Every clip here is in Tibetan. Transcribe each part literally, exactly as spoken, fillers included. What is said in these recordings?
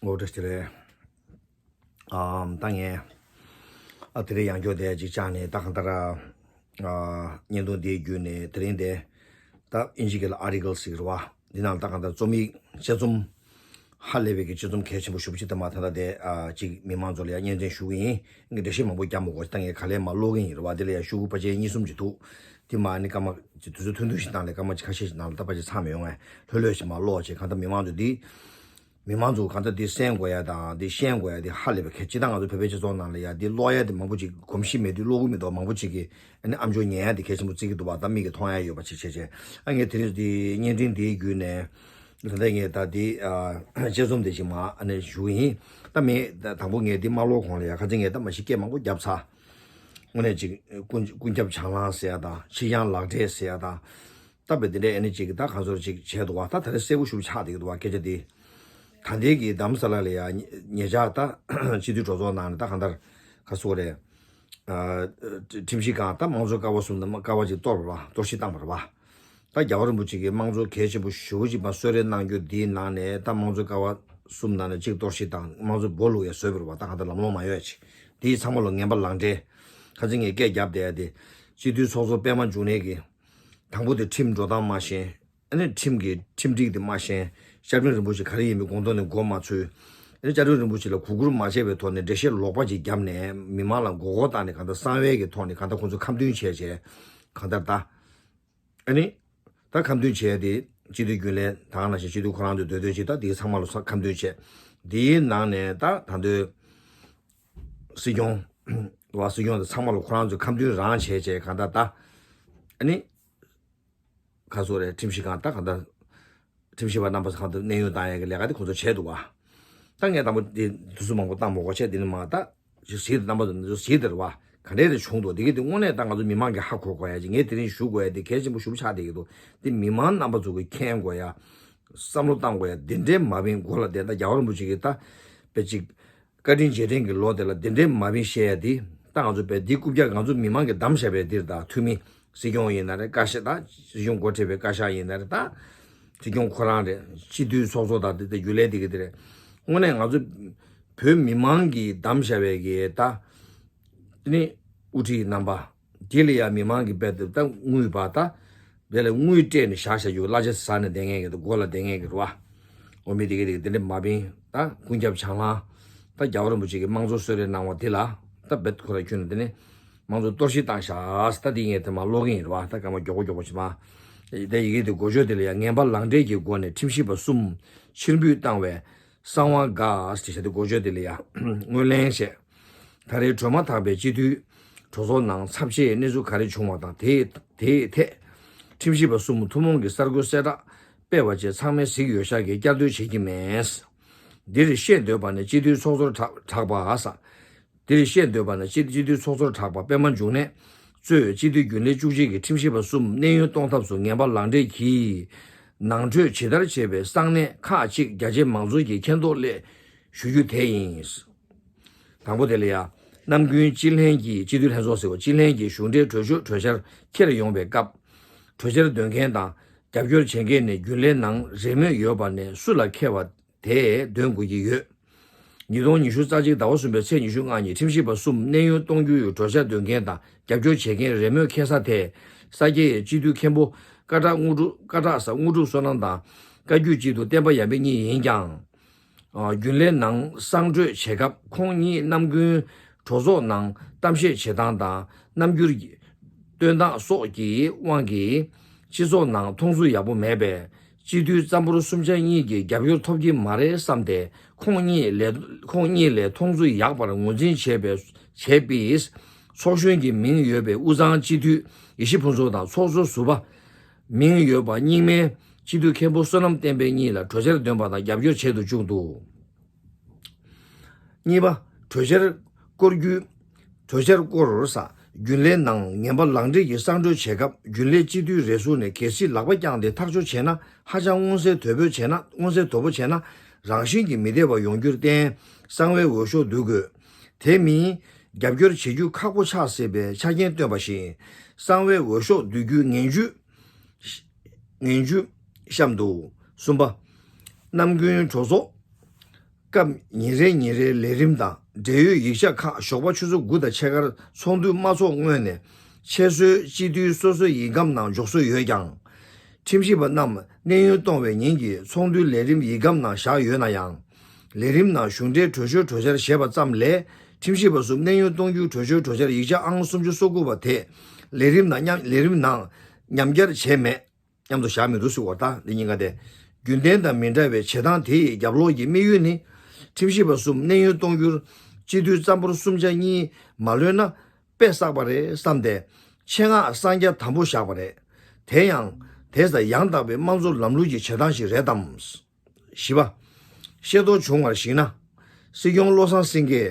ངོ་སྤྲོད་ཞུ་རེད། ཨམ་ད་ངས་ཨ་དེ་རིང་ཡང་བསྐྱར་དེ་ཅིག་བཅར་ནས་ད་གང་ལྟར་ཨ་བརྙན་ཐུང་འདིའི་བརྒྱུད་ནས་དེ་རིང་དེ་ད་ཨིན་ཇི་སྐད་ལ་ཨར་ཊི་ཀལ་ཟེར་གྱི་རེད་བ། འདི་ནང་ད་གང་ལྟར་རྩོམ་ཡིག་དཔྱད་རྩོམ་ཧ་ལས་པའི་གི་དཔྱད་རྩོམ་གལ་ཆེན་པོ་ཞེ་པོ་ཅིག་དེ་མ་ད་ལྟ་དེ་ཨ་ཅིག་མི་མང་ཚོ་ལ་ཡང་སྙན་སེང་ཞུ་གི་ཡིན། ངས་འགྲེལ་བཤད་མང་པོ་རྒྱབ་མི་དགོས། ད་ངས་ག་ལེར་མར་ཀློག་གི་ཡིན་རེད་བ། དེ་ལ་ཡང་ཤོག་གུ་ཕལ་ཆེར་གཉིས་གསུམ་ཅིག་འདུག། དེ་མར་ནི་སྐར་མ་ཅིག་དུས་ཚོད་ཐུང་ཐུང་ཞིག་བཏང་ལས་སྐར་མ་ཅིག་ཁ་ཤས་ཤིག་ནང་ལ་ད་ཕལ་ཆེར་ཚང་མི་ཡོང་ངས་ལྷོད་ལྷོད་ཞིག་མར་ཀློག་བྱས། གང་ལྟར་མི་མང་ཚོ་འདི་མི་མང་ཚོ་གང་ལྟར་འདི་གསན་དགོས་ཡ་དང་འདི་ཤེས་དགོས་ཡ་འདི་ཧ་ལས་པའི་གལ་ཆེ། ད་ང་ཚོ་བོད་པའི་སྤྱི་ཚོགས་ནང་ལ་ཡ་འདི་ཀློག་ཡ་འདི་མང་པོ་ཅིག་གོམས་གཤིས་མེད་དུས་ཀློག་གི་མི་འདུག། མང་པོ་ཅིག་གིས་ཨ་ནི་ཨམ་ཅོག་ཉན་ཡ་འདི་གལ་ཆེན་པོ་བརྩི་གི་འདུག་བ། ད་མིག་གིས་མཐོང་ཡ་ཡོད་པ་ཅིག་བྱས་བྱས། ཨ་ངས་དེ་རིང་འདི་བརྙན་འཕྲིན་འདིའི་བརྒྱུད་ནས་ད་ལྟ་ངས་ད་འདི་ཨ་དཔྱད་རྩོམ་འདི་ཅིག་མར་ཨ་ནི་ཞུ་གི་ཡིན། ད་མི་ད་དང་པོ་ངས་འདི་མ་ཀློག་གོང་ལ་ཡ་ཁ་སང་ངས་ད་མ་གཞི་སྐད་མང་པོ་བརྒྱབ་ཚར། དངོས་གནས་ཅིག་ཀུན་ཀུན་ཁྱབ་བྱང་ལམ་ཟེར་ཡ་དང་ཕྱི་གྱང་ལག་འབྲེལ་ཟེར་ཡ་དང་། ད་བས་དེ་འདྲའི་ཨ་ནི་ཅིག་ད་གང་ཟོར་ཅིག་བྱས་འདུག་བ། ད་ད་རེས་གསལ་པོ་ཞིག་ཆགས་བསྡད་ཀྱི་འདུག་བ་སྐད་ཆ་འདི། ད་ལྟའི་གི་རྡ་རམ་ས་ལ་ལ་ཡ་ཉེ་ཉེ་ཆར་ད་སྤྱི་འཐུས་གྲོས་ཚོགས་ནང་ནས་ད་གང་ལྟར་ག་སོ་རེད། ཨ་ཁྲིམས་ཞིབ་ཁང་ད་དམངས་གཙོའི་ཀ་བ་གསུམ་དང་ཀ་བ་ཅིག་གཏོར་བ་རེད་བ། གཏོར་བཤིག་བཏང་བ་རེད་བ། ད་རྒྱལ་བ་རིན་པོ་ཆེ་གིས་དམངས་གཙོ་གལ་ཆེན་པོ་ཞེ་པོ་ཅིག་མར་གསོལ་རས་གནང་རྒྱུ་འདིའི་ནང་ནས་ད་དམངས་གཙོའི་ཀ་བ་གསུམ་ནང་ནས་གཅིག་གཏོར་བཤིག་བཏང་དམངས་གཙོ་སྦོ་ལུག་ཡ་བཟོས་པ་རེད་བ། ད་གང་ལྟར་ལམ་ལྷོང་མ་ཡོད་ཅིག་འདིའི་ཚང་མ་ལ་ངན་པ་ལག་འབྲེལ། ཁ་སང་ངས་སྐད་བརྒྱབ་བསྡད་ཡ་དེ་སྤྱི་འཐུས་ཚོགས་གཙོ་པད་མ་འབྱུང་གནས་ཀྱིས། དང་པོ་དེ་ཁྲིམས་འགྲོ་སྟངས་མ་ཤེས། ཨ་ནི་ཁྲིམས་ཀྱི་ཁྲིམས་སྒྲིག་དེ་མ་ཤེས། བཅའ་ཁྲིམས་རིན་པོ་ཆེ་ག་རེ་ཡིན་པའི་དགོངས་དོན་ནས་མགོ་མ་ཚོས། ཨ་ནི་བཅའ་ཁྲིམས་རིན་པོ་ཆེ་ལ་གུས་བཀུར་མ་བྱས་པའི་ཐོག་ནས་འགྲེལ་བཤད་ལོག་པ་ཅིག་བརྒྱབ་ནས་མི་མང་ལ་མགོ་སྐོར་བཏང་ནས་གང་ལྟར་གསང་བའི་གི་ཐོག་ནས་གང་ལྟར་ཁོང་ཚོ་ཁ་འདོན་བྱས་བྱས་གང་ལྟར་ད། ཨ་ནི། ད་ཁ་འདོན་བྱས་ཏེ་སྤྱི་འཐུས་རྒྱུན་ལས་ད་ག་ནང་བཞིན་སྤྱི་འཐུས་ཁོ་རང་ཚོས་འདོད་འདོད་ཅིག་ད་དེའི་ཚང་མ་ལ་ཁ་འདོན་བྱས། དེའི་ནང་ནས་ད་ད་འདོད་སྲིད་སྐྱོང་བ་སྲིད་སྐྱོང་དེ་ཚང་མ་ལ་ཁོ་རང་ཚོས་ཁ་འདོན་རང་བྱས་བྱས་གང་ལྟར་ད། ཨ་ནི། ཁ་སོ་རེད་ཁྲིམས་ཞིབ་ཁང་ད་གང་ལྟར། ཁྲིམས་ཞིབ་པ་རྣམ་པ་ཚོ་གང་ལྟར་གནས་དབྱུང་བཏང་ཡ་གི་ལས་ཀ་དེ་ཁོང་ཚོ་བྱས་འདུག་བ། ད་ངས་དང་པོ་དེ་དུས་ཚོད་མང་པོ་བཏང་མ་དགོས་བྱས་དེ་ནི་མ་ད། གཟིགས་དེ་རྣམ་པ་ཚོ་གཟིགས་དེ་རེད་བ། ག་འདྲས་དེ་བྱུང་འདུག་དེ་གི་དེ་དངོས་གནས་ད་ང་ཚོ་མི་མང་གིས་ཧ་གོ་དགོས་ཡ་ཅིག་ངས་དེ་རིང་ཞུ་དགོས་ཡ་དེ་གལ་ཆེན་པོ་ཞེ་པོ་ཆགས་བསྡད་ཀྱི་འདུག། དེ་མི་མང་རྣམ་པ་ཚོ་གིས་མཁྱེན་དགོས་ཡ། བསམ་བློ་བཏང་དགོས་ཡ་དེ་འདྲའི་མ་བིན་མགོ་ལ་བསྡད་ད་རྒྱལ་བ་རིན་པོ་ཆེ་གིས་ད། དཔེ་ཅིག་བཀའ་དྲིན་རྗེས་དྲན་གྱི་ལོ་དེ་ལ་དེ་འདྲའི་མ་བིན་བཤད་ཡ་དེ་ད་ང་ཚོ་དཔེ་འདི་རྐུབ་བཀྱག་ང་ཚོ་མི་མང་གིས་བདམས་བཞག་པའི་འདིར་ད་འཐུས་མི་སྲིད་སྐྱོང་ཡིན་ན་རེད་བཀའ་ཤག་ད་སྲིད་སྐྱོང་འགོ་ཁྲིད་པའི་བཀའ་ཤག་ཡིན་ན་རེད་ད་སྲིད་སྐྱོང་ཁོ་རང་རེད་སྤྱི་འཐུས་ཚོགས་གཙོ་དང་དེ་དེ་རྒྱུན་ལས་དེ་གི་དེ་རེད། དངོས་གནས་ང་ཚོ་བོད་མི་མང་གིས་བདམས་བཞག་པའི་གི་ད་དེ་ནི་དབུ་ཁྲིད་རྣམ་པ། དེ་ལ་ཡང་མི་མང་གི་དཔེ་དེ་ད་དངུལ་བ་ད། དེ་ལ་དངུལ་སྤྲད་ནས་བཞག་བཞག་རྒྱུ་གླ་ཆ་ཟ་ནས་བསྡད་མཁན་གྱི་མགོ་ལ་བསྡད་མཁན་གྱི་རེད་བ། འོ་མི་དེ་གི་དེ་གི་དེ་འདྲ་མ་བིན་ད་ཀུན་ཁྱབ་བྱང་ལམ། ད་རྒྱལ་བ་རིན་པོ་ཆེ་གི་དམངས་གཙོ་གསོལ་རས་གནང་བ་དེ་ལ་ད་རྦད་ཁོ་ར་ཁྱོན་ནས་དེ་ནས་དམངས་གཙོ་གཏོར་བཤིག་བཏང་ཤག་ད་དེ་ངས་དེ་མ་ཀློག་གི་ཡིན་རེད་བ། ད་སྐར་མ་མགྱོགས་པོ་མགྱོགས་པོ་བྱེད་མ། དེ་ཡི་གེ་དེ་འགོ་བརྗོད་དེ་ལ་ཡང་ངན་པ་ལག་འབྲེལ་གྱི་སྒོ་ནས་ཁྲིམས་ཞིབ་པ་གསུམ་ཕྱིར་འབུད་བཏང་བའི་གསང་བ་འགའ་ཞེས་བྱ་སྟེ་འགོ་བརྗོད་དེ་ལ་ཡང་སྔོན་གླེང་བྱས། ད་རེས་གྲོལ་མ་ཐག་པའི་སྤྱི་འཐུས་གྲོས་ཚོགས་ནང་ཚབས་ཆེའི་གནས་ཚུལ་ག་རེ་བྱུང་བ་དང་དེའི་དེའི་ཐད་ཁྲིམས་ཞིབ་པ་གསུམ་ཐུན་མོང་གི་གསར་འགོད་གསལ་བསྒྲགས་སྤེལ་བ་བཅས་ཚང་མས་གཟིགས་ཡོད་ཤག་གིས་བསྐྱར་ཟློས་བྱེད་ཀྱི་མེད། འདིར་བཤད་འདོད་པ་ནི་སྤྱི་འཐུས་ཚོགས་གཙོར་གྲགས་གྲགས་པ། འདིར་བཤད་འདོད་པ་ནི་སྤྱི་སྤྱི་འཐུས་ཚོགས་གཙོར་གྲགས་པ་པད་མ་འབྱུང་གནས་གཙོས་སྤྱི་འཐུས་རྒྱུན་ལས་བཅུ་གཅིག་གིས་ཁྲིམས་ཞིབ་པ་གསུམ་གནས་དབྱུང་གཏོང་ཐབས་སུ་ངན་པ་ལག་འབྲེལ་གྱིས་ནང་ཁྲོད་ཇི་ལྟར་བྱས་པའི་གསང་གནས་ཁག་ཅིག་རྒྱ་ཆེ་མང་ཚོགས་ཀྱི་མཁྱེན་རྟོགས་སླད་ཞུ་རྒྱུ་དེ་ཡིན། དང་པོ་དེ་ལ་ཡ། ནམ་རྒྱུན་སྤྱི་ལྷན་གྱི་སྤྱི་འཐུས་ལྷན་ཚོགས་ཟེར་བ་སྤྱི་ལྷན་གྱི་གཞུང་འབྲེལ་གྲོས་ཆོད་གྲོས་འཆར་འཁྱེར་ཡོང་བའི་སྐབས། གྲོས་འཆར་འདོན་མཁན་དང་རྒྱབ་སྐྱོར་བྱེད་མཁན་ནས་རྒྱུན་ལས་ནང་རེས་མོས་ཡོད་པ་ནས་སུ་ལ་འཁེལ་བ་དེ་འདོན་དགོས་ཀྱི་ཡོད། ཉིས་སྟོང་ཉི་ཤུ་རྩ་གཅིག་ཟླ་བ་གསུམ་པའི་ཚེས་ཉི་ཤུ་ལྔ་ཉིན་ཁྲིམས་ཞིབ་པ་གསུམ་གནས་དབྱུང་གཏོང་རྒྱུའི་གྲོས་འཆར་འདོན་མཁན་དང་རྒྱབ་སྐྱོར་བྱེད་མཁན་རེས་མོས་འཁེལ་ས་དེ་ས་སྐྱའི་སྤྱི་འཐུས་མཁན་པོ་སྐ་བྲག་དངོས་གྲུབ་སྐ་བྲག་ས་དངོས་གྲུབ་བསོད་ནམས་དང་བཀའ་བརྒྱུད་སྤྱི་འཐུས་བསྟན་པ་ཡར་འཕེལ་གཉིས་ཡིན་ཀྱང་། རྒྱུན་ལས་ནང་གསང་གྲོས་བྱེད་སྐབས་ཁོང་གཉིས་ནམ་རྒྱུན་གྲོས་ཚོགས་ནང་གཏམ་བཤད་བྱེད་སྟངས་དང་རྣམ་འགྱུར་སྟོན་སྟངས་སོགས་ཀྱི་དབང་གིས་སྤྱི་ཚོགས་ནང་མཐོང་ཚུལ་ཡག་པོ་མེད་པས་སྤྱི་འཐུས་གཙང་པོ་གསུམ་ཆ་གཉིས་ཀྱི་རྒྱབ་སྐྱོར་ཐོབ་ཀྱི་མ་རེད་བསམ་སྟེ་ཁོང་གཉིས་ལས་ཁོང་གཉིས་ལས་མཐོང་ཚུལ་ཡག་པར་ངོས་འཛིན་བྱས་པའི་བྱས་པས་ཚོགས་གཞོན་གྱི་མིང་ཡོད་པའི་དབུས་གཙང་སྤྱི་འཐུས་ཡེ་ཤེས་ཕུན་ཚོགས་དང་ཚོགས་གཙོ་ཟུར་པ། མིང་ཡོད་པ་རྙིང་མའི་སྤྱི་འཐུས་མཁན་པོ་བསོད་ནམས་བསྟན་འཕེལ་གཉིས་ལ་གྲོས་འཆར་འདོན་པ་དང་རྒྱབ་སྐྱོར་བྱེད་དུ་བཅུག་འདུག། གཉིས་པ། གྲོས་འཆར་སྐོར་རྒྱུ། གྲོས་འཆར་སྐོར་ས། རྒྱུན་ལས་ནང་ངན་པ་ལག་འབྲེལ་གྱི་གསང་གྲོས་བྱེད་སྐབས་རྒྱུན་ལས་སྤྱི་འཐུས་རེ་ཟུང་ནས་གལ་སྲིད་ལག་པ་བརྐྱངས་ཏེ་ཐག་གཅོད་བྱས་ན་ཧ་ཅང་མངོན་གསལ་དོད་པོ་བྱས་ན་མངོན་གསལ་དོད་པོ་བྱས་ན་རང་བཞིན་གྱིས་མི་བདེ་བ་ཡོང་རྒྱུར་བརྟེན་གསང་བའི་འོས་ཤོག་བསྡུ་དགོས། དེ་མིན། རྒྱབ་སྐྱོར་བྱེད་རྒྱུ་ཁག་པོ་ཆགས་སྲིད་པའི་ཆ་རྐྱེན་བཏོན་པ་བཞིན། གསང་བའི་འོས་ཤོག་བསྡུ་རྒྱུའི་ངན་ཇུས། ངན་ཇུས་བཤམས་འདུག། གསུམ་པ། ནམ་རྒྱུན་གྲོས་ཚོགས་ སྐབས་ཉིན་རེ་ཉིན་རེའི་ལས་རིམ་དང་འབྲེལ་ཡོད་ཡིག་ཆ་ཁག་ཞོགས་པ་ཆུ་ཚོད་དགུ་དང་ཕྱེད་ཀར་ཚོགས་འདུ་མ་ཚོགས་སྔོན་ནས་ཆེད་བཟོས་སྤྱི་འཐུས་སོ་སོའི་ཡིག་སྒམ་ནང་འཇོག་སྲོལ་ཡོད་ཀྱང་། ཁྲིམས་ཞིབ་པ་རྣམས་གནས་དབྱུང་གཏོང་བའི་ཉིན་གྱི་ཚོགས་འདུའི་ལས་རིམ་ཡིག་སྒམ་ནང་བཞག་ཡོད་ན་ཡང་། ལས་རིམ་ནང་གཞུང་འབྲེལ་གྲོས་ཆོད་གྲོས་འཆར་ཞེས་པ་ཙམ་ལས་ཁྲིམས་ཞིབ་པ་གསུམ་གནས་དབྱུང་གཏོང་རྒྱུའི་གྲོས་ཆོད་གྲོས་འཆར་ཡིག་ཆ་ཨང་སུམ་ཅུ་སོ་དགུ་པ་དེ་ལས་རིམ་ནང་མཉམ་ལས་རིམ་ནང་མཉམ་སྦྱར་བྱས་མེད། མཉམ་དུ་བཞག་མི་འདུག་ཟེར་བ་ལྟ། འདི་གཉིས་ཀ་དེ་རྒྱུན་ལྡན་དང་མི་འདྲ་བའི་བྱེད་སྟངས་དེ་ཡི་རྒྱབ་ལོགས་ཀྱི་དམིགས་ཡུལ་ནི། ཁྲིམས་ཞིབ་པ་གསུམ་གནས་དབྱུང་གཏོང་རྒྱུར་སྤྱི་འཐུས་རྩ་འབོར་གསུམ་ཆ་གཉིས་མ་ལོན་ན་དཔེ་བསགས་པ་རེད་བསམ་སྟེ། ཆེད་མངགས་གསང་རྒྱ་དམ་པོ་བཞག་པ་རེད། དེ་ཡང་། དེ་ས་ཡང་དག་པའི་དམངས་གཙོ་ལམ་ལུགས་ཀྱི་བྱེད་སྟངས་ཤིག་རེད་དམ། བཞི་པ། ཤེས་རྟོགས་བྱུང་བར་གཞིགས་ན། སྲིད་སྐྱོང་བློ་བཟང་སེང་གེས་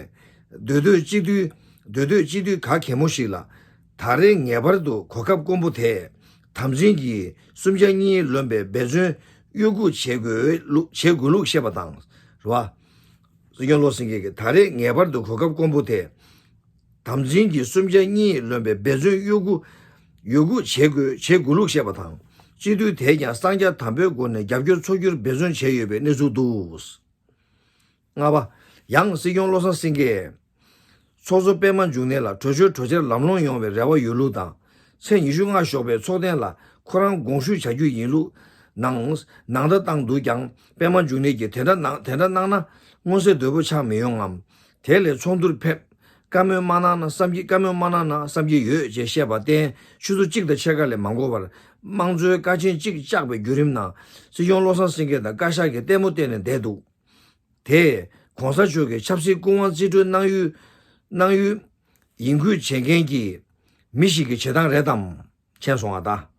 སྡོད་སྡོད་སྤྱི་འཐུས། སྡོད་སྡོད་སྤྱི་འཐུས་ག་གེ་མོ་ཞིག་ལ་ད་རེས་ངེས་པར་དུ་གོ་སྐབས་དཀོན་པོ་དེ་དམ་འཛིན་གྱིས་གསུམ་ཆ་གཉིས་ལོན་པའི་འབད་བརྩོན་གཡོ་འགུལ་བྱེད་དགོས་ལུགས་བྱེད་དགོས་ལུགས་བཤད་པ་དང་། རེད་བ། སྲིད་སྐྱོང་བློ་བཟང་སེང་གེས་ད་རེས་ངེས་པར་དུ་གོ་སྐབས་དཀོན་པོ་དེ་དམ་འཛིན་གྱིས་གསུམ་ཆ་གཉིས་ལོན་པའི་འབད་བརྩོན་གཡོ་འགུལ་ཡོད་རྒུ་བྱེད་དགོས་བྱེད་དགོས་ལུགས་བཤད་པ་དང་། སྤྱི་འཐུས་དེས་ཀྱང་གསང་རྒྱ་དམ་པོའི་སྒོ་ནས་རྒྱབ་སྐྱོར་འཚོལ་རྒྱུར་འབད་བརྩོན་བྱས་ཡོད་པའི་གནས་ཚུལ་འདུག། ལྔ་པ། ཡང་སྲིད་སྐྱོང་བློ་བཟང་སེང་གེས་ཚོགས་གཙོ་པད་མ་འབྱུང་གནས་ལ་གྲོས་ཆོད་གྲོས་འཆར་ལམ་ལྷོང་ཡོང་བའི་རེ་བ་ཡོད་ལུགས་དང་། ཚེས་ཉི་ཤུ་ལྔ་ཞོགས་པའི་ཚོགས་ཐེངས་ལ་ཁོ་རང་དགོངས་ཞུ་བྱ་རྒྱུ་ཡིན་ལུགས་ནང་ནང་བརྡ་བཏང་འདུག་ཀྱང་། པད་མ་འབྱུང་གནས་ཀྱིས་དེ་འདྲ་གནང་དེ་འདྲ་གནང་ན་མངོན་གསལ་དོད་པོ་ཆགས་མི་ཡོང་ངམ། དེ་ལས་ཚོགས་འདུར་ཕེབས། བཀའ་མོལ་མ་གནང་ན་བསམ་གྱི་བཀའ་མོལ་མ་གནང་ན་བསམ་གྱི་ཡོད་ཅེས་བཤད་པར་བརྟེན། ཆུ་ཚོད་གཅིག་དང་ཕྱེད་ཀ་ལས་མ་འགོར་བར་དམངས་གཙོའི་བཀའ་ཆེན་གཅིག་བཅག་པའི་བརྒྱུད་རིམ་ནང་སྲིད་སྐྱོང་བློ་བཟང་སེང་གེ་དང་བཀའ་ཤག་གིས་ལྟད་མོ་བལྟས་ནས་བསྡད་འདུག། དེས་གོང་ས་མཆོག་གི་ཆབ་སྲིད་སྐུ་དབང་རྩིས་སྤྲོད་གནང་ཡུལ་གནང་ཡུལ་ཡིན་ཁུལ་བྱེད་མཁན་གྱི་མི་ཞིག་གི་བྱེད་སྟངས་རེད་དམ། མཁྱེན་སོང་ང་ད།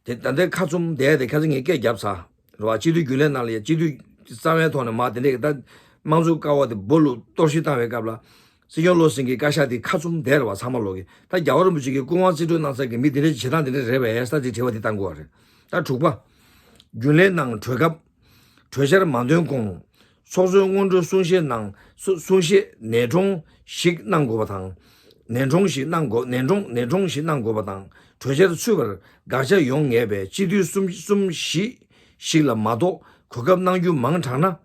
དེ་ད་ལྟའི་ཁ་བཙུམ་བསྡད་དེ་ཁ་སང་ངས་སྐད་བརྒྱབ་ཚར། རེད་བ། སྤྱི་འཐུས་རྒྱུན་ལས་ནང་ལ་ཡ་སྤྱི་འཐུས་རྩ་བའི་ཐོག་ནས་མར་དེ་འདྲས་ཀྱི་ད་དམངས་གཙོ་ཀ་བ་དེ་སྦོ་ལུ་གཏོར་བཤིག་བཏང་བའི་སྐབས་ལ། སྲིད་སྐྱོང་བློ་སེང་གི་བཀའ་ཤག་དེ་ཁ་བཙུམ་བསྡད་རེད་བ། ཚང་མ་ལོག་གི་ད་རྒྱལ་བ་རིན་པོ་ཆེ་གི་སྐུ་དབང་རྩིས་སྤྲོད་གནང་ས་གི་མི་དེ་འདྲས་ཀྱི་བྱེད་སྟངས་དེ་འདྲས་རེད་བས་ས་དེ་དྲི་བ་དེ་བཏང་དགོས་བ་རེད། ད་དྲུག་པ། རྒྱུན་ལས་ནང་གྲོས་སྐབས། གྲོས་འཆར་མ་འདོན་གོང་། ཚོགས་གཙོའི་སྔོན་འགྲོའི་གསུང་བཤད་ནང་གསུ- གསུང་བཤད་ནན་གྲོངས་ཤིག་གནང་དགོས་པ་དང་། ནན་གྲོངས་ཤིག་གནང་དགོས་ནན་གྲོངས་ནན་གྲོངས་ཤིག་གནང་དགོས་པ་དང་། གྲོས་འཆར་ཚུད་པར་དགག་བྱ་ཡོང་ངེས་པའི་སྤྱི་འཐུས་གསུམ་གསུམ་བཞི་ཞིག་ལ་མ་གཏོགས་གོ་སྐབས་གནང་རྒྱུ་མང་དྲགས་ན།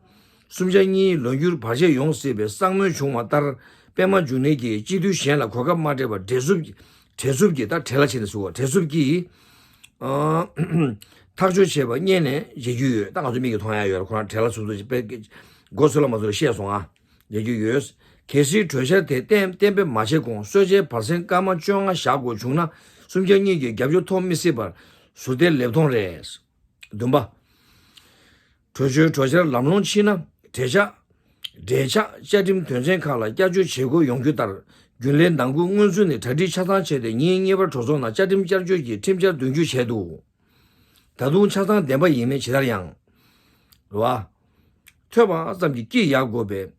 གསུམ་ཆ་གཉིས་ལོན་རྒྱུར་བར་ཆད་ཡོང་སྲིད་པའི་བསམ་མནོ་བྱུང་བ་ལྟར། པད་མ་འབྱུང་གནས་ཀྱིས་སྤྱི་འཐུས་གཞན་ལ་གོ་སྐབས་མ་སྤྲད་པར་བྲེལ་འཚུབ་ཀྱིས་བྲེལ་འཚུབ་ཀྱིས་ད་བྲེལ་ལ་ཕྱིན་ནས་སུ་བྲེལ་འཚུབ་ཀྱིས། ཨ། ཐག་གཅོད་བྱས་པ་སྔོན་ནས་བརྗེད་རྒྱུ་ཡོད། ད་ང་ཚོ་མིག་གིས་མཐོང་ཡ་ཡོད་རེད། ཁོ་རང་བྲེལ་ལ་ཚུབ་ཚུབ་ཀྱིས་དཔེ་མགོ་ཚོས་ལ་མ་ཚོས་ལ་བཤད་སོང་ང་། བརྗེད་རྒྱུ་ཡོད། གལ་སྲིད་གྲོས་འཆར་དེ་གཏན་གཏན་འབེབས་མ་བྱས་གོང་གསོལ་ཇའི་བར་གསེང་སྐར་མ་བཅོ་ལྔ་བཞག་དགོས་བྱུང་ན། གསུམ་ཆ་གཉིས་ཀྱི་རྒྱབ་སྐྱོར་ཐོབ་མི་སྲིད་པར་ཟུར་བལྟས་ལེབ་མཐོང་རེད། བདུན་པ། གྲོས་ཆོད་གྲོས་འཆར་ལམ་ལྷོང་ཕྱིན་ན་འབྲེལ་ཆགས། འབྲེལ་ཆགས་བཅའ་ཁྲིམས་དོན་ཚན་ཁག་ལ་བསྐྱར་བཅོས་བྱེད་དགོས་ཡོང་རྒྱུ་ལྟར། རྒྱུན་ལས་ནང་ཁུལ་སྔོན་ཚུད་ནས་གྲ་སྒྲིག་ཆ་ཚང་བྱས་ཏེ་ཉིན་གཉིས་པར་གྲོས་ཚོགས་ནང་བཅའ་ཁྲིམས་བསྐྱར་བཅོས་ཀྱི་ཁྲིམས་འཆར་འདོན་རྒྱུ་བྱས་འདུག། ད་དུང་ཆ་ཚང་བདེན་པ་ཡིན་མིན་ཇི་ལྟར་ཡང་། རེད་བ། ཐོས་པ་ཙམ་གྱིས་སྐྱི་གཡའ་དགོས་པའི། རེད་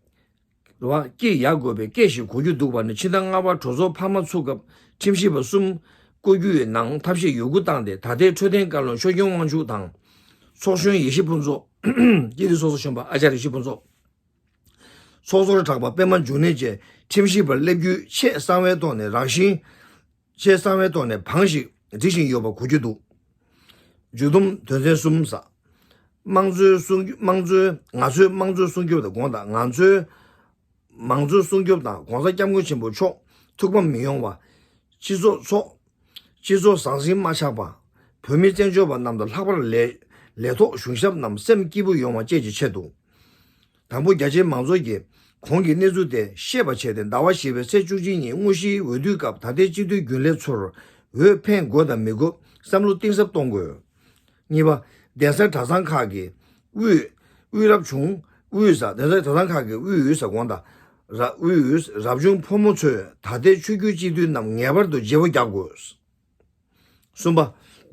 བ། སྐྱི་གཡའ་དགོས་པའི་སྐད་ཞིག་གོ་རྒྱུ་འདུག་པ་ནི། ཕྱི་ཟླ་ལྔ་པར་གྲོས་ཚོགས་འཕར་མ་ཚུགས་སྐབས་ཁྲིམས་ཞིབ་པ་གསུམ་བསྐོ་རྒྱུའི་ནང་ཐབས་ཤེས་ཡོད་རྒུ་བཏང་སྟེ། ད་ལྟའི་འཕྲོད་བསྟེན་བཀའ་བློན་ཆོས་སྐྱོང་དབང་ཕྱུག་དང་། ཚོགས་གཞོན་ཡེ་ཤེས་ཕུན་ཚོགས། སྤྱི་འཐུས་ཚོགས་གཙོ་གཞོན་པ་ཨ་ཅཱརྱ་ཡེ་ཤེས་ཕུན་ཚོགས། ཚོགས་གཙོར་གྲགས་པ་པད་མ་འབྱུང་གནས་བཅས་ཁྲིམས་ཞིབ་པར་སླེབས་རྒྱུའི་ཆེས་གསང་བའི་ཐོག་ནས་རང་བཞིན། ཆེས་གསང་བའི་ཐོག་ནས་བང་ཞིག་སྒྲིག་བཞིན་ཡོད་པ་གོ་རྒྱུ་འདུག། མཇུག་སྡོམ་དོན་ཚན་གསུམ་ས། དམངས་གཙོའི་སྲུང་སྐྱོབ། དམངས་གཙོའི། ང་ཚོའི་དམངས་གཙོའི་སྲུང་སྐྱོབ་དང་དགོངས་དག། ང་ཚོའི་མང་གཙོའི་སྲུང་སྐྱོབ་དང་། ༸གོང་ས་༸སྐྱབས་མགོན་ཆེན་པོ་མཆོག་ཐུགས་ཕམ་མི་ཡོང་བ། སྤྱི་ཚོགས་ཚོགས། སྤྱི་ཚོགས་ཟང་ཟིང་མ་ཆགས་པ། བོད་མི་བཙན་བྱོལ་བ་རྣམས་དང་ལྷག་པར་ལས་ལས་ཐོག་གཞུང་ཞབས་རྣམས་སེམས་སྐྱིད་པོ་ཡོང་བ་བཅས་ཀྱི་ཆེད་དུ། དང་པོ། རྒྱ་ཆེའི་མང་ཚོགས་ཀྱིས་གོང་གི་གནས་ཚུལ་དེ་ཤེས་པ་བྱས་ཏེ། ཟླ་བ་བཞི་པའི་ཚེས་བཅུ་གཅིག་ཉིན་དངོས་གཞིའི་འོས་བསྡུའི་སྐབས་ད་ལྟའི་སྤྱི་འཐུས་རྒྱུན་ལས་ཚོར་འོས་འཕེན་དགོས་དང་མི་དགོས་བསམ་བློ་གཏིང་ཟབ་གཏོང་དགོས། གཉིས་པ། གདན་ས་གྲྭ་ཚང་ཁག་གི་དབུས། དབུས་རབ་བྱུང་། དབུས་ས། གདན་ས་གྲྭ་ཚང་ཁག་གི་དབུས་ས་དགོངས་དག། ར། དབུས། རབ་བྱུང་ཕོ་མོ་ཚོས་ད་ལྟའི་ཆོས་བརྒྱུད་སྤྱི་འཐུས་རྣམས་ངེས་པར་དུ་བརྗེ་པོ་རྒྱག་དགོས། གསུམ་པ།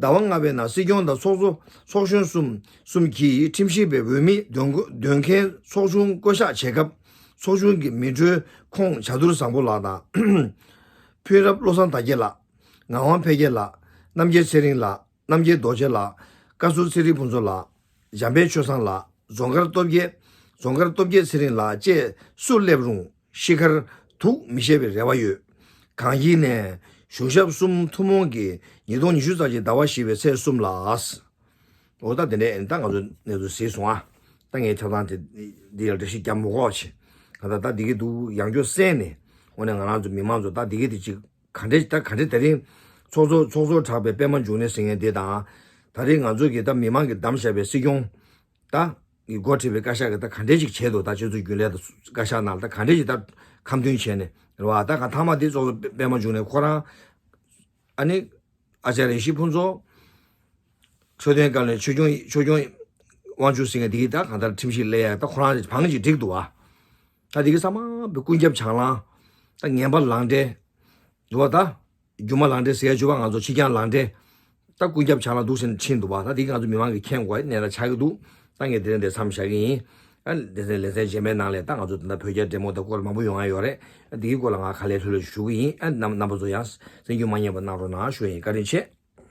ཟླ་བ་ལྔ་པའི་ནང་སྲིད་སྐྱོང་དང་ཚོགས་གཙོ། ཚོགས་གཞོན་གསུམ། གསུམ་གྱིས་ཁྲིམས་ཞིབ་པའི་འོས་མི་འདོན་འདོན་མཁན་ཚོགས་ཆུང་བསྐོ་གཞག་བྱེད་སྐབས། ཚོགས་ཆུང་གི་མི་འགྲོའི་ཁོངས་བྱ་དུར་བཟང་པོ་ལགས་དང་། ཕུན་རབ་བློ་བཟང་དར་རྒྱས་ལགས། ངག་དབང་འཕེལ་རྒྱས་ལགས། རྣམ་རྒྱལ་ཚེ་རིང་ལགས། རྣམ་རྒྱལ་རྡོ་རྗེ་ལགས། བཀའ་ཟུར་ཚེ་རིང་ཕུན་ཚོགས་ལགས། འཇམ་དཔལ་ཆོས་བཟང་ལགས། རྫོང་དཀར་སྟོབས་རྒྱལ། རྫོང་དཀར་སྟོབས་རྒྱལ་ཚེ་རིང་ལགས་བཅས་སུ་སླེབས་རུང་ཤི་ཁར་དུག་མི་བཞེས་པའི་རེ་བ་ཡོད། གང་ཡིན་ནས་གཞུང་ཞབས་གསུམ་ཐུན་མོང་གིས་ཉིས་སྟོང་ཉི་ཤུ་རྩ་གཅིག་ཟླ་བ་བཞི་པའི་ཚེས་གསུམ་ལ། འོ་ད་དེ་འདྲས་ད་ང་ཚོ་གནས་ཚུལ་གཟིགས་སོང་ཨ། ད་ངས་ཆ་ཚང་དེ་འདི་ལ་འགྲེལ་བཤད་རྒྱབ་མི་དགོས་ཆེ། ག་ད་ད་འདི་གི་འདུག་ཡང་བསྐྱར་གསན་ནས་འོ་ནས་ང་རང་ཚོ་མི་མང་ཚོ་ད་འདི་གི་དེ་ཅིག་ག་འདྲས་ད་ག་འདྲས་དེ་རིང་ཚོགས་གཙོ་ཚོགས་གཙོ་གྲགས་པའི་པད་མ་འབྱུང་གནས་ཟེར་མཁན་དེ་དང་། ད་རེས་ང་ཚོ་གི་ད་མི་མང་གིས་བདམས་བཞག་པའི་སྲིད་སྐྱོང་ད་གི་འགོ་ཁྲིད་པའི་བཀའ་ཤག་གིས་ད་ག་འདྲས་ཅིག་བྱས་འདུག་ད་སྤྱི་ཚོགས་རྒྱུན་ལས་དང་བཀའ་ཤག་ནང་ལ་ད་ག་འདྲས་ཅིག་ད་ཁ་མཐུན་བྱས་ནས་རེད་བ། ད་ག་མཐའ་མ་དེ་ཚོགས་གཙོ་པད་མ་འབྱུང་གནས་ཁོ་རང་ཨ་ནི་ཨ་ཅཱརྱ་ཡེ་ཤེས་ཕུན་ཚོགས། འཕྲོད་བསྟེན་བཀའ་བློན་ཆོས་སྐྱོང་ཆོས་སྐྱོང་དབང་ཕྱུག་ཟེར་མཁན་དེ་གིས་ད་གང་ལྟར་ཁྲིམས་ཞིབ་སླེབས་ཡ་ད་ཁོ་རང་བང་ཅིག་བསྒྲིགས་འདུག་བ། ད་དེ་གི་ས་མ་བའི་ཀུན་ཁྱབ་བྱང་ལམ། ད་ངན་པ་ལངས་འདྲེན། འདུག་བ་ད། སྒྱུ་མ་ལངས་འདྲེན་ཟེར་ཡ་བཅུ་པ་ང་ཚོ་ཕྱི་རྐྱང་ལངས་འདྲེན། ད་ཀུན་ཁྱབ་བྱང་ལམ་འདུག་ཟེར་ནས་ཕྱིན་འདུག་བ། ད་དེ་གི་ང་ཚོ་མི་མང་གིས་མཁྱེན་དགོས་གནད་ལ་ཆགས་ཀྱི་འདུག་ད་ངས་དེ་རིང་འདིར་མཚམས་བཞག་གི་ཡིན། ཨ་དེ་ཚེ་ལེ་ཚན་རྗེས་མའི་ནང་ལས་ད་ང་ཚོ་ད་ལྟ་བོད་རྒྱ་འབྲེལ་མོལ་དང་སྐོར་མང་པོ་ཡོང་ཡ་ཡོད་རེད། ཨ་དེའི་སྐོར་ལ་ང་ག་ལེར་ལྷོད་ལྷོད་ཞུ་གི་ཡིན། ཨ་རྣམ་རྣམ་པ་ཚོ་ཡང་གསན་རྒྱུ་མ་ཉེས་པ་གནང་རོགས་གནང་ཞུ་ཡ་ཡིན། བཀའ་དྲིན་ཆེ།